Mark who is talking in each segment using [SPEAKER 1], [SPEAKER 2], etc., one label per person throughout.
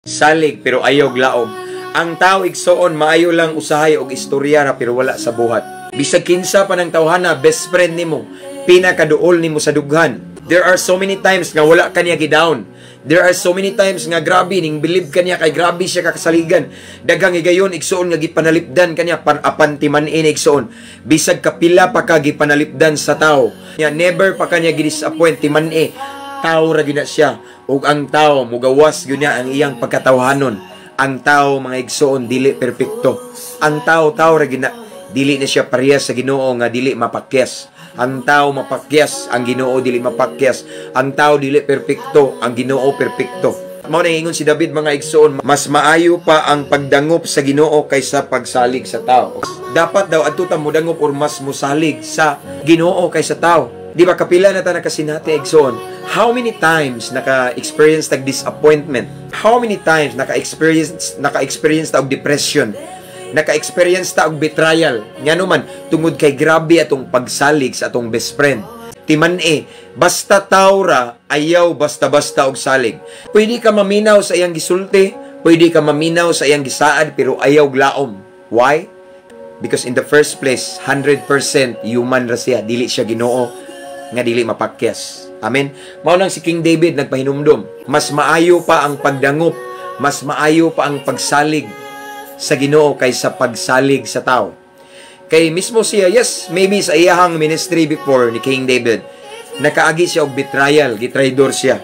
[SPEAKER 1] Salig pero ayaw glaom. Ang tao, igsoon, maayo lang usahay og istorya ra pero wala sa buhat. Bisag kinsa pa ng tawhana, best friend nimo, pinakaduol nimo sa dughan. There are so many times nga wala kaniya gidown. There are so many times nga grabe ning believe kaniya kay grabe siya kakasaligan. Daghang higayon, igsoon, nga gipanalipdan kaniya pan apan timan-in, igsoon. Bisag kapila pa ka gipanalipdan sa tao. Nya never pa kaniya gidisappoint, timan-i. Tao ra gina siya ug ang tao mugawas gyud niya ang iyang pagkatawhanon. Ang tao, mga igsoon, dili perpekto. Ang tao, tao ra gina, dili na siya parehas sa Ginoo nga dili mapakyas. Ang tao mapakyas, ang Ginoo dili mapakyas. Ang tao dili perpekto, ang Ginoo perpekto. Mao na ingon si David, mga igsoon, mas maayo pa ang pagdangop sa Ginoo kaysa pagsalig sa tao. Dapat daw adto ta modangop or mas mosalig sa Ginoo kaysa tao. Di ba kapila na ta nakasinati, igsoon? How many times naka-experience tag disappointment? How many times naka-experience ta og depression? Naka-experience ta og betrayal? Ngano man, tungod kay grabe atong pagsalig sa atong best friend. Timan-e, basta tao ra, ayaw basta-basta og salig. Pwede ka maminaw sa iyang gisulti, pwede ka maminaw sa iyang gisaad, pero ayaw glaom. Why? Because in the first place, 100% human ra siya, dili siya Ginoo nga dili mapakyas. Amen. Mao nang si King David nagpahinumdom, mas maayo pa ang pagdangop, mas maayo pa ang pagsalig sa Ginoo kaysa pagsalig sa tao. Kay mismo siya, yes, maybe sa iyahang ministry before ni King David, nakaagi siya og betrayal, gitraidor siya.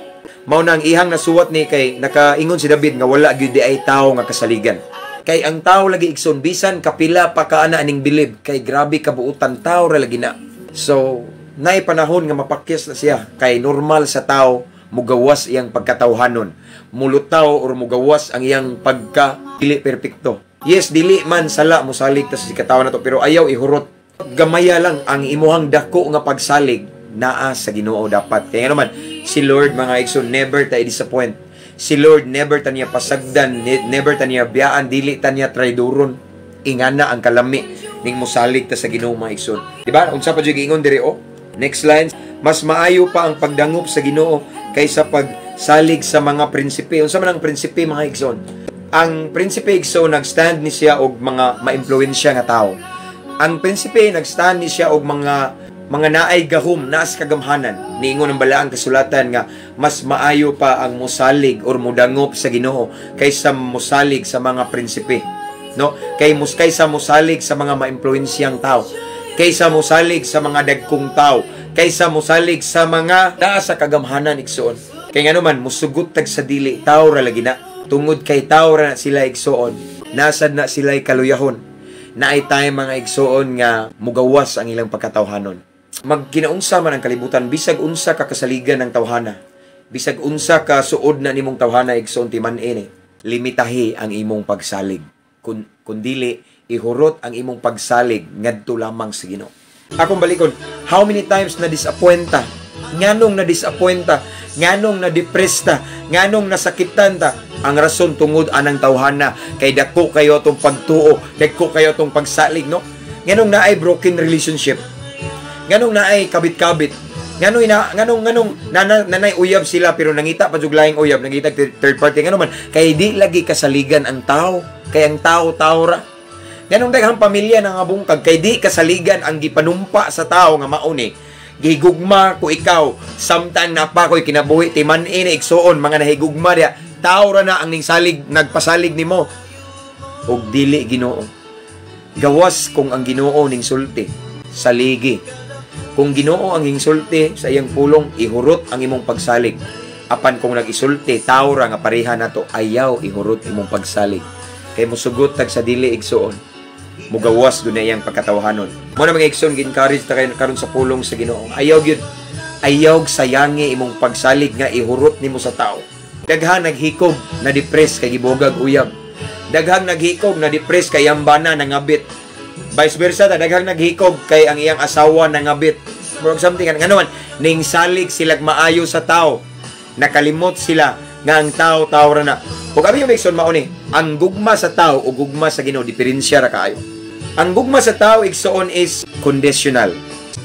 [SPEAKER 1] Mao nang ihang nasuwat ni kay nakaingon si David nga wala gyud di ay tao nga kasaligan. Kay ang tao lagi, igsoon, bisan kapila pa ka ana aning bilib, kay grabe kabuutan, tao ra lagi na. So, naay panahon nga mapakyas na siya kay normal sa tao mugawas iyang pagkatawhanon. Mulutaw or mugawas ang iyang pagka dili perpekto. Yes, dili man sala mosalig ta sa katawan nato, pero ayaw ihurot. Gamaya lang ang imuhang dako nga pagsalig naa sa Ginoo dapat. Kaya nga naman, si Lord, mga igsoon, never ta i-disappoint. Si Lord, never ta niya pasagdan, never ta niya biyaan, dili ta niya traidoron. Ingana ang kalami ning mosalig ta sa Ginoo, mga igsoon. Di ba? Unsa pa jud giingon diri oh? Next line, mas maayo pa ang pagdangop sa Ginoo kaysa pagsalig sa mga prinsipe. Unsa man ang prinsipe, mga igsoon? Ang prinsipe, igsoon, nagstand ni siya og mga maimpluwensya nga tao. Ang prinsipe, nagstand ni siya og mga naay gahom, naas kagamhanan. Niingon ang balaang kasulatan nga mas maayo pa ang mosalig or modangop sa Ginoo kaysa mosalig sa mga prinsipe. No? Kay mus kaysa mosalig sa mga maimpluwensyang tao, kaysa mosalig sa mga dagkong tao, kaysa mosalig sa mga naa sa kagamhanan, igsoon. Kay ngano man, musugot tag sa dili, tao ra lagi na. Tungod kay tao ra na sila, igsoon, nasad na sila'y kaluyahon. Naay time, mga igsoon, nga mugawas ang ilang pagkatawhanon. Magkinaunsa man ang kalibutan, bisag unsa ka kasaligan ng tawhana, bisag unsa ka suod na nimong tawhana, igsoon, timan-i ni. Limitahi ang imong pagsalig. Kun dili, ihurot ang imong pagsalig ngadto lamang sa Ginoo. Akong balikon, how many times na disappointa? Nganong na disappointa? Nganong na depress ta? Nganong nasakitan ta? Ang rason, tungod anang tawhana kay dako kayo atong pagtuo, dako kayo atong pagsalig, no? Nganong naay broken relationship? Nganong naay kabit-kabit? Nganong ina nganong nganong nanay uyab sila pero nangita pa jud laing uyab, nangita third party? Ngano man, kay di lagi kasaligan ang tao, kay ang tao, tao ra. Nganong daghang pamilya nangabungkag? Kay di kasaligan ang gipanumpa sa tao nga mao ni gihigugma ko ikaw samtang naa pa ko'y kinabuhi. Timan-i na, igsuon, mga nahigugma diya, tao ra na ang ningsalig, nagpasalig nimo ug dili Ginoo. Gawas kung ang Ginoo ning sulti, saligi. Kung Ginoo ang sulti sa iyang pulong, ihurot ang imong pagsalig. Apan kung nag-isulti tao ra nga pareha nato, ayaw ihurot imong pagsalig kay musugot tag sa dili, igsuon, mugawas gud na iyang pagkatawhanon. Mo na, mga igsoon, gi-encourage ta kayo karon sa pulong sa Ginoo. Ayaw gyud, ayaw sayangi imong pagsalig nga ihurot nimo sa tao. Daghang naghikog na depress kay gibugag uyab. Daghang naghikog na depress kay ang bana nangabit. Vice versa ta, daghang naghikog kay ang iyang asawa nangabit. Murag something ngano man, ning salig sila maayo sa tao. Nakalimot sila nga ang tao, tao ra na. Ug abi yung igsoon, mao ni, ang gugma sa tao o gugma sa Ginoo, diferensya ra kaayo. Ang gugma sa tao, igsoon, is conditional.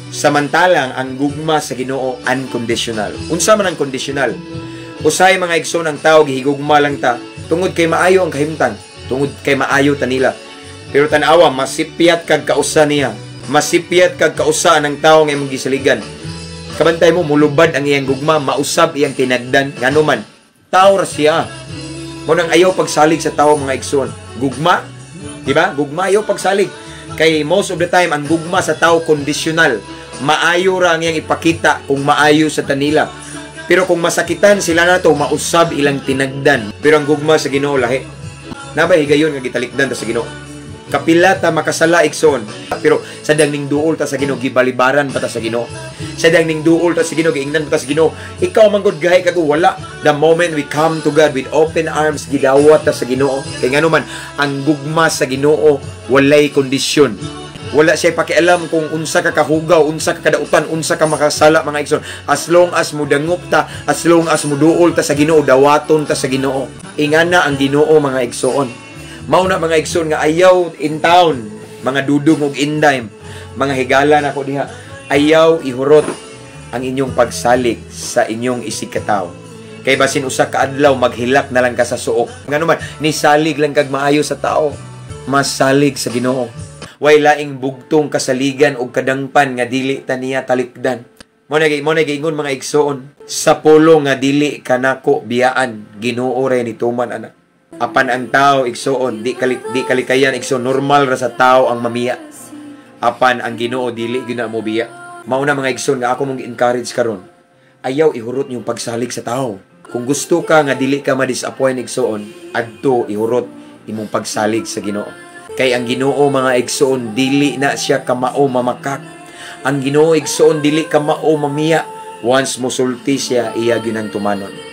[SPEAKER 1] Samantalang ang gugma sa Ginoo, unconditional. Unsa man ang conditional? Usahay, mga igsoon, ang tao gihigugma lang ta. Tungod kay maayo ang kahimtang, tungod kay maayo ta nila. Pero tan-awa, masipyat kag kausa niya. Masipyat kag kausa ng tao nga imong gisaligan. Kabantay mo, mulubad ang iyang gugma, mausab iyang tinagdan, ngano man, tao ra siya. Mao nang ayaw pagsalig sa tao, mga igsoon. Gugma, di ba? Gugma ayaw pagsalig. Kay most of the time ang gugma sa tao conditional. Maayo ra ang iyang ipakita kung maayo sa tanila. Pero kung masakitan sila nato, mausab ilang tinagdan. Pero ang gugma sa Ginoo lahi. Nabay higayon nga gitalikdan ta sa Ginoo? Kapila ta makasala, igsoon. Pero sa dang ning duol ta sa Ginoo, gibalibaran pa ta sa Ginoo. Sa dang ning duol ta sa Ginoo, giingnan pa ta sa Ginoo, "Ikaw man gud, gahi kag wala." The moment we come to God with open arms, gidawat ta sa Ginoo. Kay ngano man, ang gugma sa Ginoo walay kondisyon. Wala siya pakialam kung unsa ka kahugaw, unsa ka kadautan, unsa ka makasala, mga igsoon. As long as mudangop ta, as long as muduol ta sa Ginoo, dawaton ta sa Ginoo. Ingana ang Ginoo, mga igsoon. Mao na, mga igsoon, nga ayaw in town, mga dudong og inday, mga higala nako diha, ayaw ihurot ang inyong pagsalig sa inyong isigkatawo. Kay basin usa ka adlaw maghilak na lang ka sa suok. Ngano man, nisalig lang kag maayo sa tao, masalig sa Ginoo. Way laing bugtong kasaligan og kadangpan nga dili ta niya talikdan. Mo na giingon, mga igsoon, sa pulong nga dili kanako biyaan, Ginoo ra ni tuman ana. Apan ang tao, igsoon, di kalikayan, igsoon, normal ra sa tao ang mamiya. Apan ang Ginoo dili gyud na mo biya. Mao na, mga igsoon, nga ako mong gi-encourage karon. Ayaw ihurot yung pagsalig sa tao. Kung gusto ka nga dili ka ma-disappoint, igsoon, adto ihurot imong pagsalig sa Ginoo. Kay ang Ginoo, mga igsoon, dili na siya kamao mamakak. Ang Ginoo, igsoon, dili kamao mamiya. Once mosulti siya, iya gyud ang tumanon.